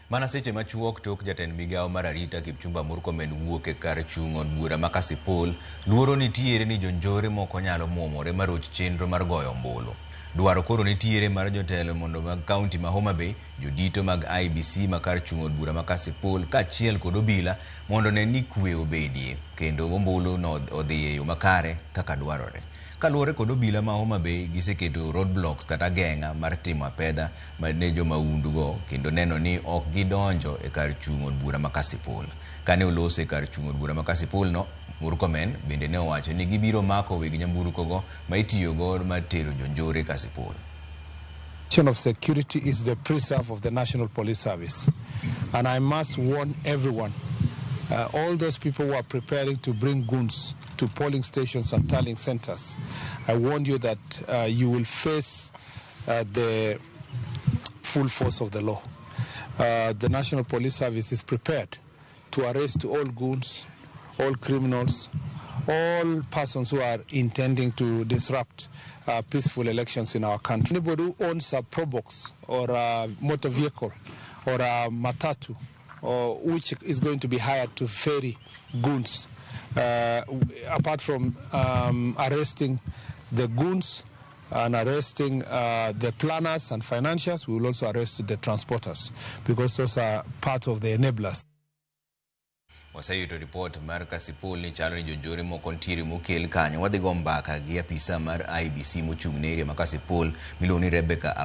Mana seche machuok tok jatend migawo mar arita Kipchumba Murkomen wuok e kar chung' od bura ma Kasipul, luoro nitiere ni jonjore moko nyalo muomore maroch chenro mar goyo ombulu. Dwaro koro nitiere mar jotelo mondo mag kaunti ma Homa Bay, jodito mag IEBC ma kar chung' od bura ma Kasipul kaachiel kod obila mondo one ni kwe obedie kendo ombulu no odhi e yo makare kaka dwarore. Kaluwore kod obila ma Homa Bay, giseketo roadblocks kata geng'a mar timo apedha ne jomaundu go kendo neno ni ok gidonjo e kar chung' od bura ma Kasipul. Kane oloso e kar chung' od bura ma Kasipul no, Murkomen bende ne owacho ni gibiro mako weg nyamburko go ma itiyogo mar tero jonjore Kasipul. Of security is the preserve of the National Police Service. And I must warn everyone, all those people who are preparing to bring goons to polling stations and tallying centers, I warn you that you will face the full force of the law. The National Police Service is prepared to arrest all goons, all criminals, all persons who are intending to disrupt peaceful elections in our country. Anybody who owns a Probox or a motor vehicle or a matatu, or which is going to be hired to ferry goons, apart from arresting the goons and arresting the planners and financiers, we will also arrest the transporters because those are part of the enablers. Waseyudo ripot mar Kasipul ni chalo ni jonjore moko nitiere mokel kanyo. Wadhi go mbaka gi apisa mar IEBC mochung' ne area ma Kasipul miluongo ni Rebecca.